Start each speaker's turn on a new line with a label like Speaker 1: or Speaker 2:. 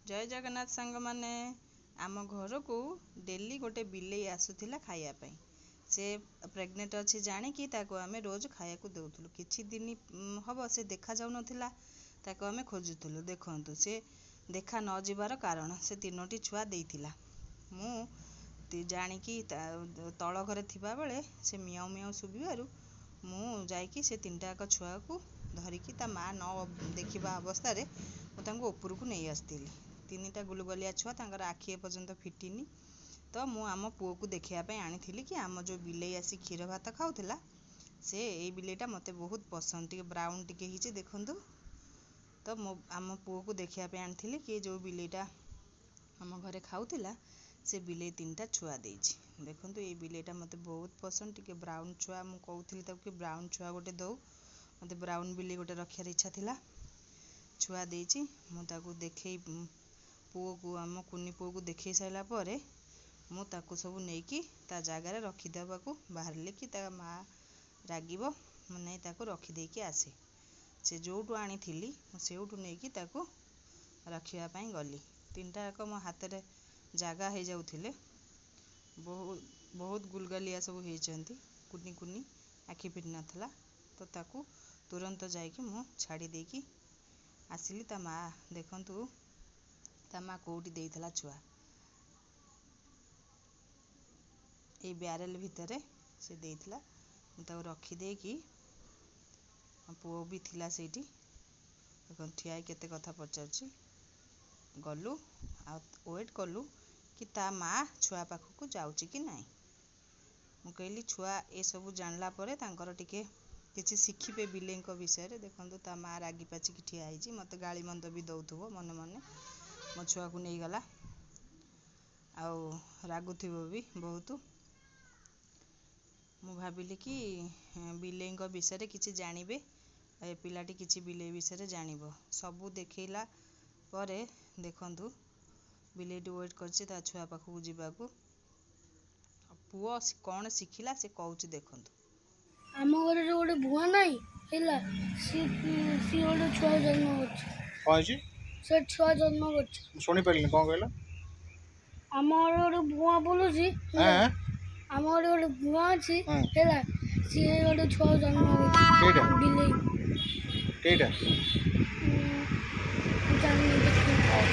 Speaker 1: ଜୟ ଜଗନ୍ନାଥ ସାଙ୍ଗମାନେ। ଆମ ଘରକୁ ଡେଲି ଗୋଟେ ବିଲେଇ ଆସୁଥିଲା ଖାଇବା ପାଇଁ। ସେ ପ୍ରେଗନେଣ୍ଟ ଅଛି ଜାଣିକି ତାକୁ ଆମେ ରୋଜ ଖାଇବାକୁ ଦେଉଥିଲୁ। କିଛି ଦିନ ହେବ ସେ ଦେଖାଯାଉନଥିଲା, ତାକୁ ଆମେ ଖୋଜୁଥିଲୁ। ଦେଖନ୍ତୁ, ସେ ଦେଖା ନ ଯିବାର କାରଣ ସେ ତିନୋଟି ଛୁଆ ଦେଇଥିଲା। ମୁଁ ଜାଣିକି ତଳ ଘରେ ଥିବାବେଳେ ସେ ମିଆଁଉ ମିଆଁଉ ଶୁଭିବାରୁ ମୁଁ ଯାଇକି ସେ ତିନିଟା ଯାକ ଛୁଆକୁ ଧରିକି ତା ମା' ନ ଦେଖିବା ଅବସ୍ଥାରେ ମୁଁ ତାଙ୍କୁ ଉପରକୁ ନେଇ ଆସିଥିଲି। ତିନିଟା ଗୁଲୁଗାଲିଆ ଛୁଆ, ତାଙ୍କର ଆଖି ଏପର୍ଯ୍ୟନ୍ତ ଫିଟିନି। ତ ମୁଁ ଆମ ପୁଅକୁ ଦେଖିବା ପାଇଁ ଆଣିଥିଲି କି ଆମ ଯେଉଁ ବିଲେଇ ଆସି କ୍ଷୀର ଭାତ ଖାଉଥିଲା, ସେ ଏଇ ବିଲେଇଟା ମୋତେ ବହୁତ ପସନ୍ଦ। ଟିକେ ବ୍ରାଉନ୍ ଟିକେ ହେଇଛି, ଦେଖନ୍ତୁ। ତ ମୁଁ ଆମ ପୁଅକୁ ଦେଖିବା ପାଇଁ ଆଣିଥିଲି କି ଯେଉଁ ବିଲେଇଟା ଆମ ଘରେ ଖାଉଥିଲା, ସେ ବିଲେଇ ତିନିଟା ଛୁଆ ଦେଇଛି। ଦେଖନ୍ତୁ, ଏଇ ବିଲେଇଟା ମୋତେ ବହୁତ ପସନ୍ଦ। ଟିକେ ବ୍ରାଉନ୍ ଛୁଆ, ମୁଁ କହୁଥିଲି ତାକୁ କି ବ୍ରାଉନ୍ ଛୁଆ ଗୋଟେ ଦେଉ। ମୋତେ ବ୍ରାଉନ୍ ବିଲେଇ ଗୋଟେ ରଖିବାର ଇଚ୍ଛା ଥିଲା। ଛୁଆ ଦେଇଛି। ମୁଁ ତାକୁ ଦେଖେଇ ପୁଅକୁ, ଆମ କୁନି ପୁଅକୁ ଦେଖେଇ ସାରିଲା ପରେ ମୁଁ ତାକୁ ସବୁ ନେଇକି ତା ଜାଗାରେ ରଖିଦେବାକୁ ବାହାରିଲି କି ତା ମା' ରାଗିବ, ମୁଁ ନେଇ ତାକୁ ରଖିଦେଇକି ଆସେ। ସେ ଯେଉଁଠୁ ଆଣିଥିଲି, ମୁଁ ସେଇଠୁ ନେଇକି ତାକୁ ରଖିବା ପାଇଁ ଗଲି। ତିନିଟା ଯାକ ମୋ ହାତରେ ଜାଗା ହେଇଯାଉଥିଲେ। ବହୁତ ବହୁତ ଗୁଲଗାଲିଆ ସବୁ ହେଇଛନ୍ତି, କୁନି କୁନି, ଆଖି ଫିଟି ନଥିଲା। ତ ତାକୁ ତୁରନ୍ତ ଯାଇକି ମୁଁ ଛାଡ଼ି ଦେଇକି ଆସିଲି। ତା ମା' ଦେଖନ୍ତୁ, ତା ମା' କେଉଁଠି ଦେଇଥିଲା ଛୁଆ, ଏଇ ବ୍ୟାରେଲ ଭିତରେ ସେ ଦେଇଥିଲା। ମୁଁ ତାକୁ ରଖିଦେଇକି, ପୁଅ ବି ଥିଲା ସେଇଠି, ଦେଖନ୍ତୁ, ଠିଆ ହେଇ କେତେ କଥା ପଚାରୁଛି। ଗଲୁ ଆଉ ୱେଟ୍ କଲୁ କି ତା ମା' ଛୁଆ ପାଖକୁ ଯାଉଛି କି ନାହିଁ। ମୁଁ କହିଲି ଛୁଆ ଏସବୁ ଜାଣିଲା ପରେ ତାଙ୍କର ଟିକେ କିଛି ଶିଖିବେ ବିଲେଇଙ୍କ ବିଷୟରେ। ଦେଖନ୍ତୁ, ତା ମା' ରାଗି ପାଚିକି ଠିଆ ହେଇଛି, ମୋତେ ଗାଳି ମନ୍ଦ ବି ଦେଉଥିବ ମନେ ମନେ, ମୋ ଛୁଆକୁ ନେଇଗଲା, ଆଉ ରାଗୁଥିବ ବି ବହୁତ। ମୁଁ ଭାବିଲି କି ବିଲେଇଙ୍କ ବିଷୟରେ କିଛି ଜାଣିବେ, ଏ ପିଲାଟି କିଛି ବିଲେଇ ବିଷୟରେ ଜାଣିବ। ସବୁ ଦେଖେଇଲା ପରେ ଦେଖନ୍ତୁ, ବିଲେଇଟି ୱେଟ୍ କରିଛି ତା ଛୁଆ ପାଖକୁ ଯିବାକୁ। ପୁଅ କ'ଣ ଶିଖିଲା ସେ କହୁଛି, ଦେଖନ୍ତୁ।
Speaker 2: ଆମ ଘରେ ଯୋଉ ଗୋଟେ ଭୁଆ ନାହିଁ ହେଲା, ସିଏ ଗୋଟେ ଛୁଆ ଜନ୍ମ କରିଛି।
Speaker 3: କ'ଣ ହେଇଛି?
Speaker 2: ସେ ଛୁଆ ଜନ୍ମ କରିଛି।
Speaker 3: ମୁଁ ଶୁଣିପାରିଲିନି, କ'ଣ କହିଲ?
Speaker 2: ଆମ ଘରେ ଗୋଟେ ଭୁଆ ବୁଲୁଛି ହେଲା।
Speaker 3: ଆଁ?
Speaker 2: ଆମ ଘରେ ଗୋଟେ ଭୁଆ ଅଛି
Speaker 3: ହଁ।
Speaker 2: ହେଲା, ସିଏ ଗୋଟେ ଛୁଆ ଜନ୍ମ କରିଛି।
Speaker 3: କେଇଟା?
Speaker 2: ବିଲେଇ।
Speaker 3: କେଇଟା?
Speaker 2: ଜାଣିନି, ଦେଖିନି।
Speaker 3: ହଉ।